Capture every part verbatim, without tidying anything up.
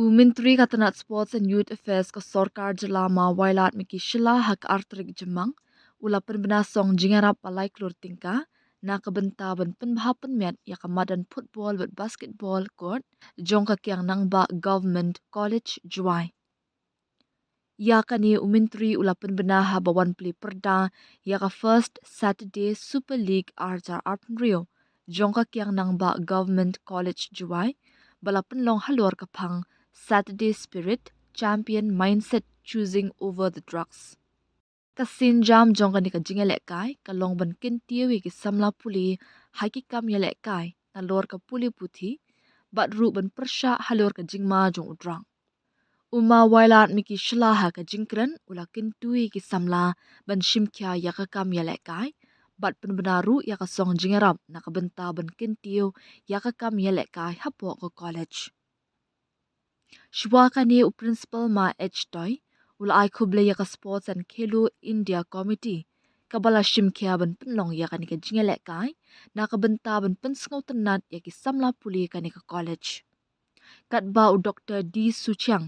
U Myntri ka tnat Sports and Youth Affairs ka sorkar jylla, Ma Wailadmiki Shylla, ha ka ar tarik Jymmang u la pynbna song jingïarap ba lai klur tyngka na ka bynta ban pynbha pynmiat ïa ka madan football bad basketball court jong ka Kiang Nangbah Government College, Jowai. Ïa kane u Myntri u la pynbna haba wan plie pyrda ïa ka First Saturday Super League ar hajar arphew hynriew jong ka Kiang Nangbah Government College, Jowai, ba la pynlong halor ka phang Saturday Spirit, Champion Mindset, Choosing Over the Drugs. Ka sienjam jong kane ka jingïalehkai ka long ban kyntiew ïa ki samla pule ha ki kam ïalehkai nalor ka pule puthi bad ruh ban pyrshah halor ka jingma jong u drug. U Ma Wailadmiki Shylla ha ka jingkren u la kyntu ïa ki samla ban shim khia ïa ka kam ïalehkai bad pynbna ruh ïa ka song jingïarap na ka bynta ban kyntiew ïa ka kam ïalehkai hapoh ka college. Shuwa kane u Principal, Ma H Toi, u la ai khublei ïa ka Sports and Khelo India Committee kaba la shim khia ban pynlong ïa kane ka jingïalehkai na ka bynta ban pynsngewtynnat ïa ki samla pule kane ka college. Katba u Doctor D Suchiang,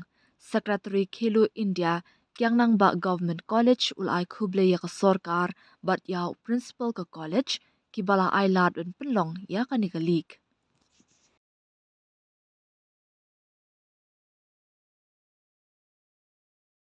Secretary Khelo India, Kiang Nangbah Government College, u la ai khublei ïa ka sorkar bad ïa u Principal ka college kiba la ai lad ban pynlong ïa kane ka league.